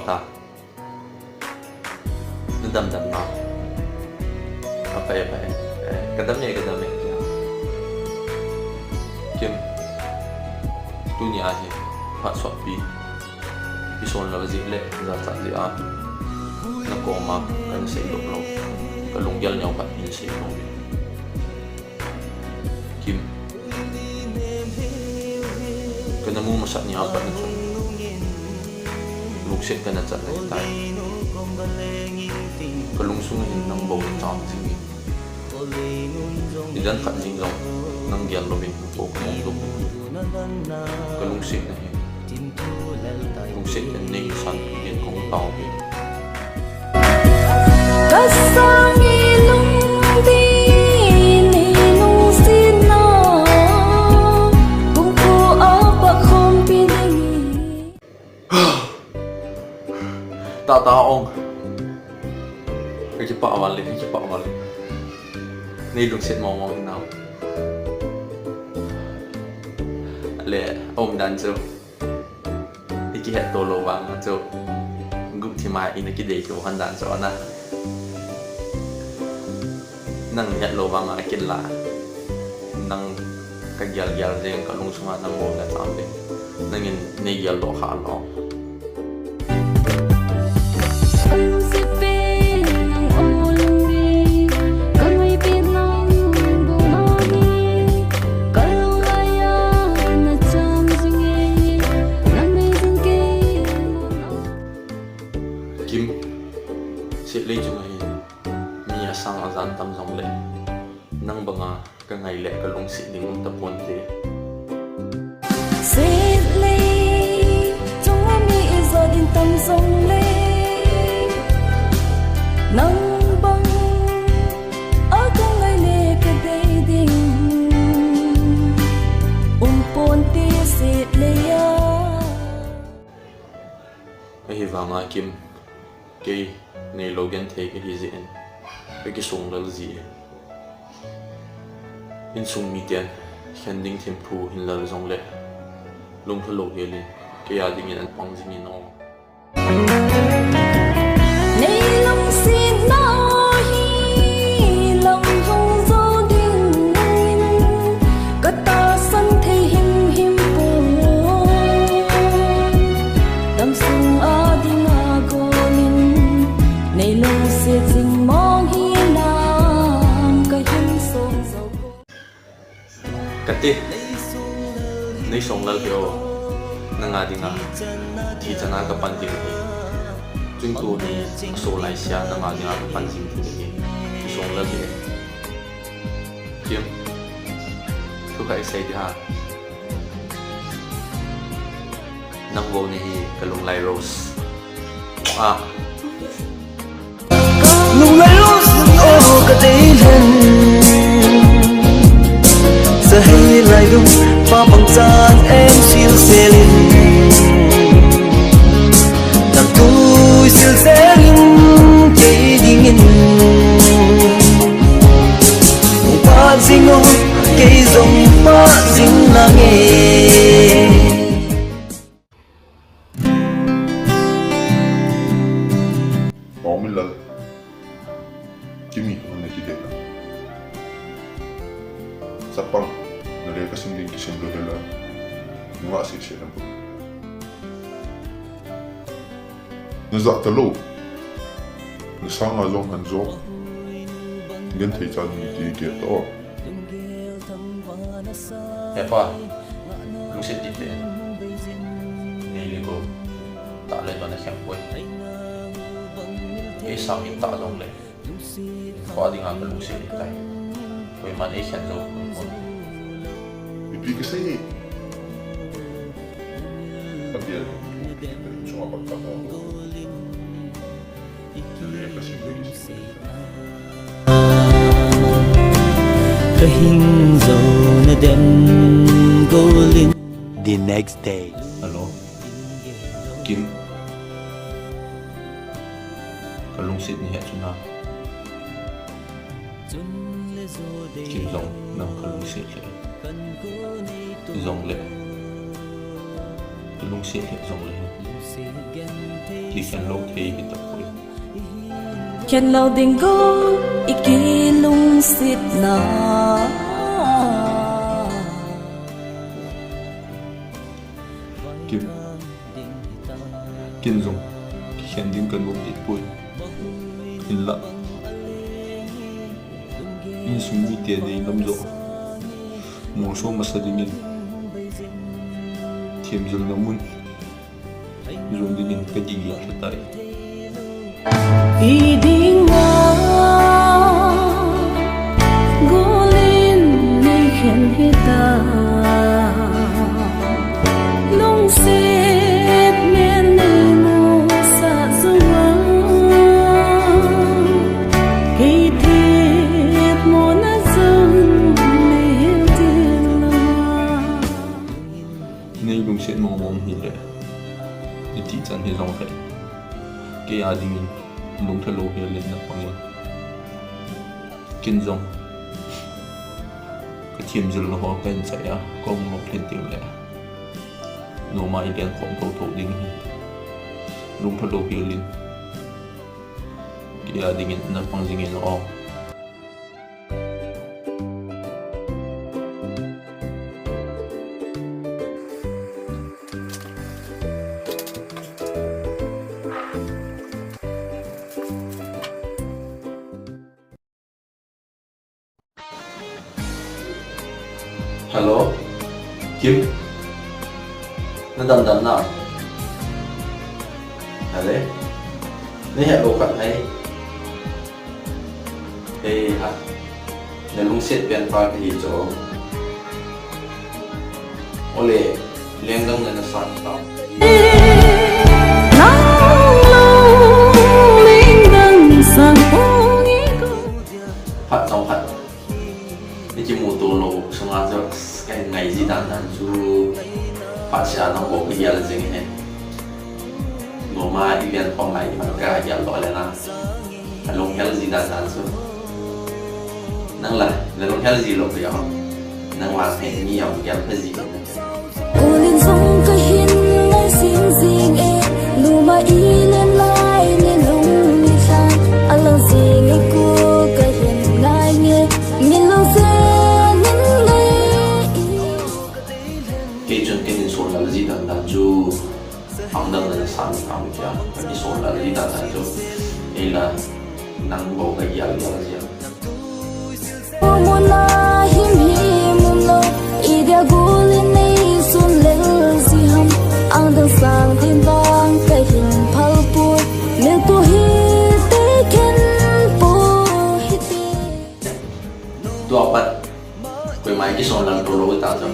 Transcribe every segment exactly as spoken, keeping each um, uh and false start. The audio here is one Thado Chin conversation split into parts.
ta. Na damdam na. Aphai, aphai. Eh, kadam e, kadam e. Kim, tunia hi phat sotpi. Ison lal jeh le, jachat jeh a. Na koma kana seidoh lou. Ka lunggel neo khat hin sei lou. Kim, kana mu masat nia pat na chun lungset kana chat le tai. Ka lungsung hin nang bou na cham jing e. Nidan khat jing jong nang gel louvin ko ka mong lou. Ka lungset na hi. Lungset in nei san in kong tao hi. Ka sang i lungdin i lungsetna, kong ko a pakhompi ding. Tata ong. Ka kipah val le, ka kipah val le. Nei lungset mong mong nau. Le, um dan chu. I kihetto lou vang chu. Gup thima ina kidei chu han dan chu ana. Nang het lou vang a kila. Nang ka gel gel jeng ka lungsunga nang bou na cham le. Nangin nei geldoh kha lou. Kim, Setlei chunga hin mi asang ajan tam jongle, nang banga ka ngai le ka lungset ding um taponte. Setlei chunga mi ijat in tam jongle, nang bang a ka ngai le ka dei ding um ponte Setlei a. Ahivanga Kim, kei neilou genthei kahi jeh in ka kisong lel ji e. Insung miten khen ding thempu hin lel jongle, lunglha lou hel in kei a dingin an pang jing in o. Nei lungsetna hi lam hung jo ding in ka tahsan thei himhim poi. Damsung a dinga gol in nei lungset jing mong hi nam ka hin song jo poi. Kati, nei song lel hi o, nanga dinga thi chana ka pan ding hi. Chun tuni so lai sia nanga dinga ka pan jing thei hi. Song lel hi. Kim, thu khat sei ding ha. Nang bou nahi ka lunglai rose. Ah. Lunglai rose, oh, ka dei lheh. Sahei lai lung, pa pang chan em sil selin. Nang tui sil selin, kei dingin. Hung pah jing o, kei jong pah jing nange. Tawmilal, Kimi, na kidei na. Chapang, na le ka sim ding kisim lo dela. Nunga si si na. Na ja ta lo. Na sanga jong han jo. Genthei chan ni ti ke to. Hepa, lungset tite. Nei le ko. Ta le to na khem poi. Ei sang in ta jong le. Ko adinga ka lungset tai. Koiman ei khen jou pon. Ipi ka sei. Ka bial. Chunga pat ta mo. Ka hin jou na dem golin. The next day. Hello. Kim. Ka lungset nahi chu na. Kim jong, nang ka lungset le. Jong le. Ka lungset le jong le. Kikhen lou thei hi tapoi. Khen lou ding go i kilungsetna. Kim, ken jong kikhen ding ka nom kit poi. Hinlah, insung mite deilam joh molso masa dingin themjilna mun jon dingin ka gel lha tai. I dinga golin nei khen hita. Lungset men nei musah jonga, kei themmo na jong nei hil ding a. Nei lungset mong mong hile, nei ti chan hi jong kei, kei a dingin lungtha lou hel in na pang in. Ken jong ka themjilna ho ka hin chai a, ka hung lop lhin ding le, noma i len khom thotho ding hi lungtha lou hel in, kei a dingin na pang jing in o. Hello, Kim. Na damdam na? Hello. Nei het lou khat nai. Hei ha. Na lungset pen pa kahi chu. Ole, lengdang na na sang tam. Nang lungdang sang ong i ko. Phat chom phat. Ni kimuto lou sunga chu, ka hin ngai ji dan dan chu. Phat sia nang bou ka gel jing e. Noma i len khom lai man ka gel lou le na. Ka lunghel ji dan dan chu. Nang la, na lunghel ji lou ka ya. Nang la he ni ya gel pha ji. Golin jong ka hin ngai sing jing e, noma i len lai ni lung ni lhan, a lang jing e ko ka hin ngai nge, min lou jen in ngai e. Kei chun ka hin son lal ji dan dan chu, ang dang na sang kam kya, ka hin son lal ji dan dan chu, ei la, nang bou ka gel gel ji a. Muna him him um lou, i dia golin nei sun lel ji ham, ang dang sang din vang ka hin phal poi, mil pu hi te khen pu hi te. Tua pat, koima i kison lal to lou ta chu.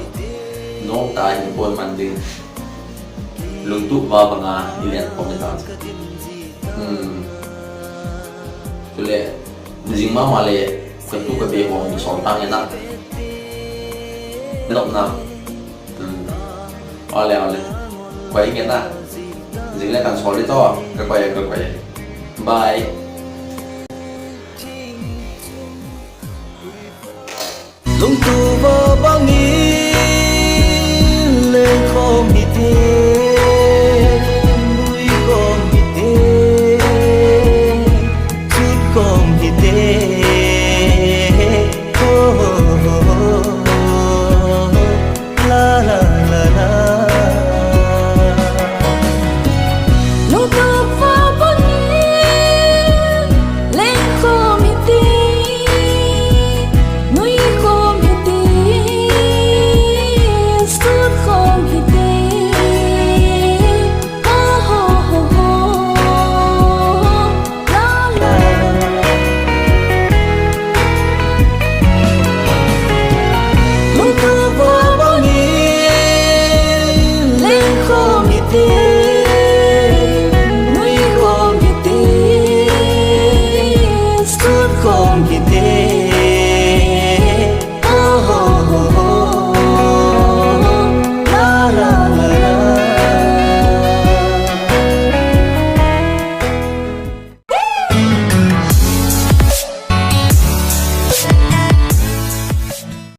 Nom ta hin poi man ding. Lungtup va banga i len khom ta chu. Hmm. Chule, jing mama le, ka tu ka be ho, sol tang e na. Lop na. Hmm. Ole, ole. Koi nge na. Jing le kan sol le to. Ka koi, ka koi. Bye.